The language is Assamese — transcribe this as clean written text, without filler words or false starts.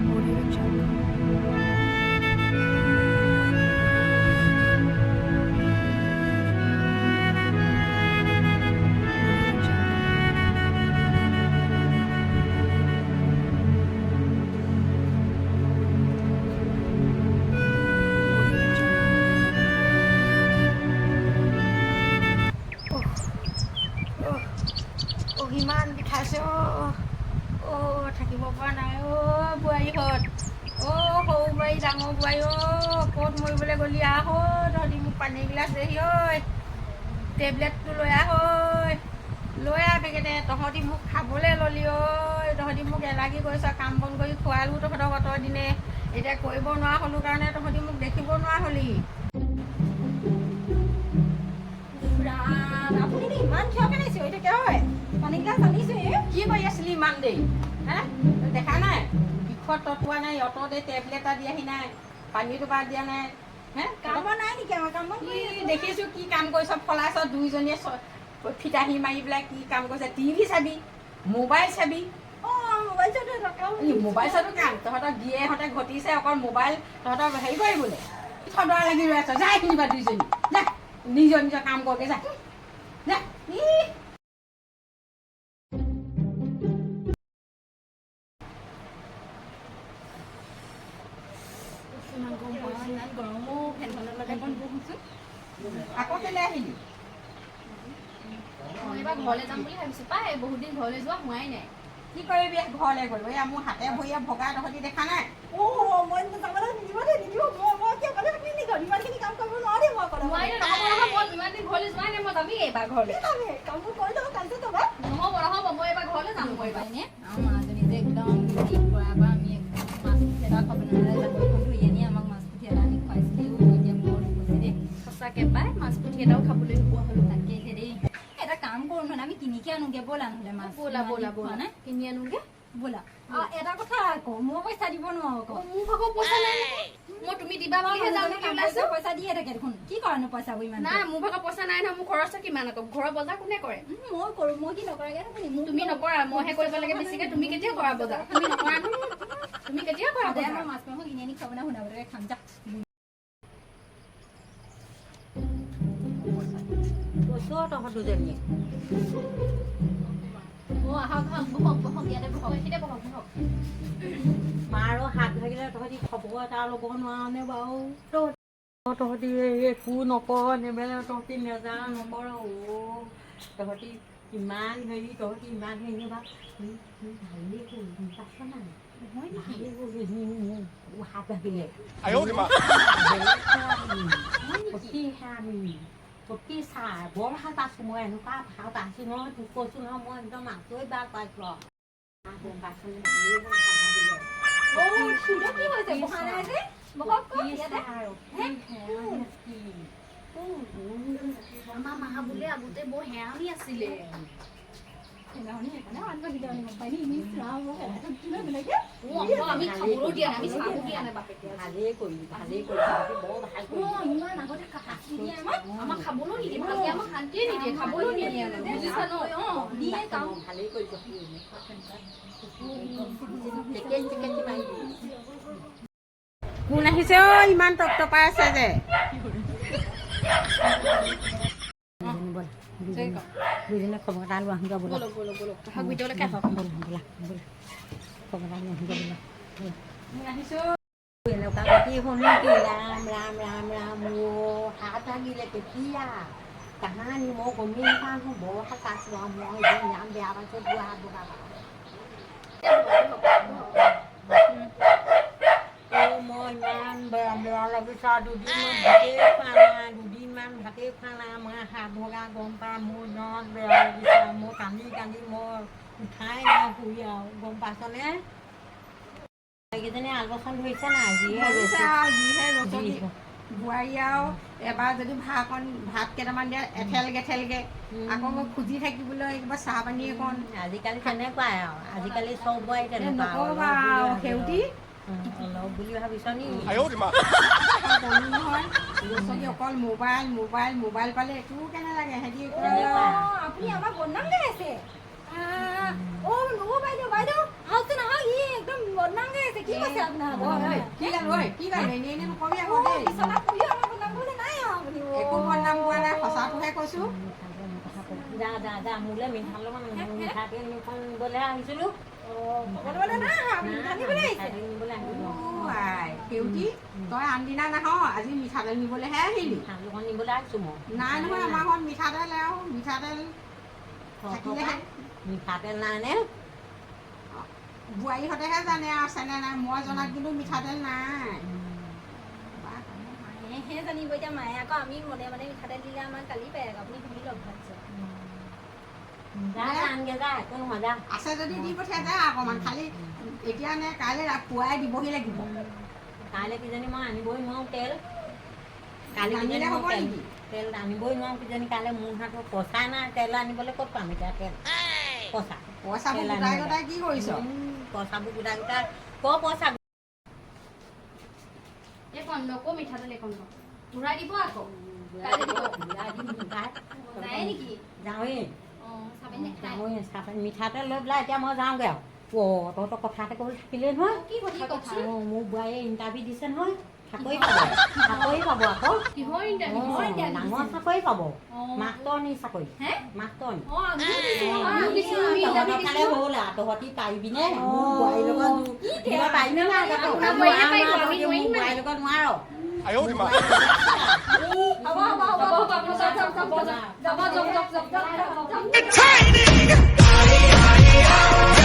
Audio Jungle. Audio Jungle. Audio Jungle. অ' ইমান বিষাইছে। অ' অ' থাকিব পৰা নাই। অ' বোৱাৰীহঁত, অ' সৰু বোৱাৰী, ডাঙৰ বোৱাৰী, অ' ক'ত মৰিবলৈ গ'লি? আহ অ' তহঁতি মোক পানী এগিলাচ দেহি ঐ। টেবলেটটো লৈ আহ ঐ, লৈ আহ বেগেতে। তহঁতি মোক খাবলৈ ল'লি ঐ। তহঁতি মোক এলাগী কৰিছ। কাম বন কৰি খোৱালোঁ তহঁতক অত দিনে। এতিয়া কৰিব নোৱাৰা হ'লো কাৰণে তহঁতি মোক দেখিব নোৱাৰা হ'লি। ৰাম, আপুনি ইমান কিয় কেনে চিঞৰি থাকে হয়? পানী গিলাচ আনিছোৱে। কি কৰি আছিলি ইমান দেৰি হে? দেখা নাই বিষত ততোৱা নাই? অত দেৰি টেবলেট এটা দিয়াহি নাই, পানীটো বা দিয়া নাই হে? কাম বন নাই নেকি আমাৰ? কাম বন কি কৰি আছো। দেখিছো, কি কাম কৰিছ, ফলাইছ দুইজনীয়ে ফিতাহি মাৰি পেলাই কি কাম কৰিছ? টিভি চাবি, মোবাইল চাবি। অ, মোবাইল চোৱাটো এটা কাম। ই মোবাইল চোৱাটো কাম? তহঁতৰ গিয়েহঁতে ঘটিছে অকল মোবাইল তহঁতৰ হেৰি কৰিবলৈ থদৰা লাগি ৰৈ আছ। যা এইখিনি বা দুইজনী, যা, নিজৰ নিজৰ কাম কৰগে, যা যা। ই ইমান গৰম পৰিছে, ইমান গৰম অ'। ফেনখনৰ লগতে অকণ বহোচোন। আকৌ কেলে আহিলি? মই এইবাৰ ঘৰলৈ যাম বুলি ভাবিছো পাই। বহুত দিন ঘৰলৈ যোৱা হোৱাই নাই। কি কৰিবি ঘৰলৈ গ'লো? এয়া মোৰ হাতে ভৰিয়ে ভগা তহঁতি দেখা নাই? অ, মই যাবলৈ নিদিব দেই, নিদিব। মই কি অকলে থাকিম নেকি ঘৰত? ইমানখিনি কাম কৰিব নোৱাৰিম মই অকলে। নোৱাৰিলে নহ'ব নহয়। মই ইমান দিন ঘৰলৈ যোৱাই নাই, মই যামেই এইবাৰ ঘৰলৈ। কি যাবি? কামবোৰ কৰি লওঁ, তাৰপিছত যাবা। নহ'ব, নহ'ব, মই এইবাৰ ঘৰলৈ যাম মই এইবাৰ। হয়নে? আমাৰ মাজনী যে একদম ঠিক কৰাৰ পৰা আমি একদম মাছ পুঠি এটা খাব নোৱাৰে। জাকৈখন ধৰি আনি আমাক মাছ পুঠি এটা আনি খুৱাইছিলে। এতিয়া বৰ দুখ হৈছে দেই। সঁচাকে পাই, মাছ পুঠি এটাও খাবলৈ নোপোৱা হ'লো। তাকেহে দেই। এটা কাম কৰোঁ নহ'লে, আমি কিনিকে আনোগে ব'লা নহ'লে মাছ। ব'লা, ব'লা। ইমান দিন খোৱা ব'লা। নাই। কিনি আনোগে। ব'লা। এটা কথা আকৌ, মই পইচা দিব নোৱাৰো আকৌ। মোৰ ভাগৰ পইচা নাই নহয়। মই তুমি দিবা বুলিহে যাম বুলি ওলাইছো। পইচা দিয়ে থাকে দেখোন, কি কৰানো পইচাবোৰ ইমান? নাই, মোৰ ভাগৰ পইচা নাই নহয়। মোৰ খৰচা কিমান আকৌ? ঘৰৰ বজাৰ কোনে কৰে? মই কৰোঁ। মই কি নকৰাকে থাকো নি? মোক তুমি নকৰা, মইহে কৰিব লাগে বেছিকে। তুমি কেতিয়া কৰা বজাৰ? তুমি নকৰা নহয়। তুমি কেতিয়া কৰা সদায় বজাৰ? মই মাছ মাংস কিনি আনি খাব না, শুনাবলৈ খাম যা। কৈছো তহঁত দুজনীয়ে। অ, আহক আহক, বহক বহক, ইয়াতে বহক, এইখিনিতে বহক বহক। মাৰো হাত ভাগিলে তহঁতি খবৰ এটা ল'ব নোৱাৰনে বাৰু? তহঁতি একো নকৰ নেমেলে, তহঁতি নেযা নকৰ। অ' তহঁতি ইমান হেৰি, তহঁতি ইমান হেৰি বা ভালেই হ'ল, গম পাইছ নাই? ভালেই হ'ল, মোৰ হাত ভাগিলে। অতি হেৰামি, অতি চাই বৰ ভাল পাইছোঁ মই। এনেকুৱা ভাল পাইছোঁ নহয়, তোক কৈছোঁ নহয়, মই একদম আচৰিত ভাল পাইছোঁ আৰু, গম পাইছনে? ভালেই হ'ল হাত ভাগিলে। অ, খুৰীদেউ, কি হৈছে? বহা নাই যে? বহক আকৌ ইয়াতে। আমাৰ মা বোলে আগতে বৰ হেৰামি আছিলে। সেইদিনাখনি সেইকাৰণে হাত ভাগিলে মানে, গম পাই নি? ইছ ৰাম, মই সেনেকৈ কিমান বেলেগে। অ, আকৌ আমি খাবলৈও দিয়া নাই, আমি চাহো দিয়া নাই বাপেকে। ভালেই কৰিলি, ভালেই কৰিলি, বৰ ভাল অ, কৰিলি। ইমান আগতে শাস্তি দিয়ে আমাক। আমাক খাবলৈও নিদিয়ে ভালকে, আমাক শান্তিয়ে নিদিয়ে, খাবলৈও নিদিয়ে আমাক, বুজিছা ন? অ, দিয়ে কাম। ভালেই কৰিছ। টেকেন টেকেন মাৰি দিবি। কোন আহিছে অ? ইমান টপ টপাই আছে যে? ব'লা, দুজনে খবৰ এটা লৈ আহোঁগৈ ব'লা। ব'লক ব'লক ব'লক, আহক, ভিতৰলৈকে আহক। ব'লা ব'লা ব'লা, খবৰ এটা লৈ আহোঁগৈ ব'লা। আহিছো। এনেকুৱা গতি শুনি কি? ৰাম ৰাম ৰাম ৰাম। অ' হাত ভাগিলে কেতিয়া কাহানি মই গমেই নাপাওঁ। বৰ হাত পাইছোঁ আৰু মই এতিয়া ইমান বেয়া পাইছোঁ বুঢ়া হাত ভগা। অ' মই ইমান বেয়া বেয়া লাগিছে। দুদিনমান ভাতেই খোৱা নাই, দুদিনমান ভাতেই খোৱা নাই। মই হাত ভগা গম পাই মোৰ ইমান বেয়া লাগিছে। মই কান্দি কান্দি মই উঠাই নাই শুই আৰু, গম পাইছনে? এইকেইজনী আলোচনা ধৰিছে নাই যিহে ধৰিছে আৰু যিহে ৰচকি যি- বোৱাৰী আৰু এবাৰ যদি ভাতকণ, ভাত কেইটামান দিয়ে এঠেল গেঠেলকে আকৌ খুজি থাকিবলৈ কিবা চাহ পানী অকণ। আজিকালি তেনেকুৱাই আৰু, আজিকালি চব বোৱাৰী তেনেকুৱা আৰু। নকবা আৰু সেউতী। অলপ বুলি ভাবিছ নি? কলো নহয়, ৰচকি অকল মোবাইল মোবাইল মোবাইল পালে একো কেনে লাগে সিহঁতি। তেনেকুৱা। আপুনি আমাক বদনাম গাই আছে। অ' নবৌ বাইদেউ, বাইদেউ, আহকচোন আহক। ই একদম বদনাম গাই আছে। কি কৈছে? ঐ, ঐ, কি গালো ঐ, কি গালো? এনেই এনেই নকবি আকৌ দেই। বিচনাত শুইও আমাৰ বদনাম কৰিবলৈ নাই আৰু আপুনি। একো বদনাম কোৱা নাই, সঁচাটোহে কৈছো। যা যা যা, মোলৈ মিঠাতেল মিঠাতেল নিবলৈহে আহিছিলোঁ। খবৰ নাই অহা, আপুনি মিঠাতেল নিবলৈ আহিছে। মিঠাতেল নিবলৈ আহিছিলোঁ। অ' আই সেউতী, তই আনদিনা নাহ, আজি মিঠাতেল নিবলৈহে আহিলি? মিঠাতেলখন নিবলৈ আহিছোঁ মই। নাই নহয়, আমাৰ ঘৰত মিঠাতেল আৰু মিঠাতেল থাকিলেহে। মিঠাতেল নাই নে? বোৱাৰীহঁতেহে জানে আছেনে নাই। মই জনাত কিন্তু মিঠাতেল নাই। মায়েহে জানিব এতিয়া। মায়ে আকৌ আমি মনে মনে মিঠাতেল দিলে আমাক গালি পাৰে আকৌ। আপুনি শুনি লওক ভালছে। যা যা, আনগে যা, একো নহয় যা। আছে যদি দি পঠিয়াই যা অকণমান খালি। এতিয়া নে কাইলৈ পুৱাই দিবহি লাগিব। কাইলৈ কিজানি মই আনিবই নোৱাৰোঁ তেল কালি। নানিলে কিজানি হ'ব মই তেল নেকি? তেল আনিবই নোৱাৰোঁ কিজানি কাইলৈ। মোৰ হাতত পইচা নাই, তেল আনিবলৈ ক'ত পাম এতিয়া তেল পইচা? পইচাবোৰ তেল গোটাই আনিবলৈ। গোটাই কি কৰিছ? পইচাবোৰ গোটাই গোটাই ক পইচা। এইকণ লওক অ', মিঠাতেল এইকণ লওক। ঘূৰাই দিব আকৌ কাইলৈ দিব। ঘূৰাই দিম ঘূৰাই। যায় নেকি? যাওঁৱেই। অঁ, চাবে নেখায়। যাওঁৱেই, চাহ মিঠাতেল লৈ পেলাই এতিয়া মই যাওঁগৈ আৰু। অ' তহঁতৰ কথা এটা ক'বলৈ থাকিলেই নহয়। কি কথা কওকচোন? অঁ, মোৰ বোৱাৰীয়ে ইণ্টাৰভিউ দিছে নহয়, চাকৰি পাব, চাকৰি পাব আকৌ। কিহৰ ইণ্টাৰভিউ? অঁ, ডাঙৰ চাকৰি পাব। অঁ। মাষ্টৰণী চাকৰি। হে? মাষ্টৰণী। অঁ, আমিও দিছোঁ। আমিও দিছোঁ, আমি তহঁতৰ ইণ্টাৰভিউ ফালে দিছোঁ। হ'ল আৰু তহঁতি পাৰিবিনে মোৰ বোৱাৰীৰ লগত দিব পাৰিবি নাই? আপোনাৰ বোৱাৰীয়ে পাৰিব, আমি মোৰ নোৱাৰিম মানে। বোৱাৰীৰ লগত নোৱাৰ। 哎呦我的妈！ হ'ব হ'ব হ'ব। হ'ব হ'ব, আপোনাৰ যাওক যাওক যাওক যাওক যাব যাওক যাওক যাওক যাওক যাওক। 操你个！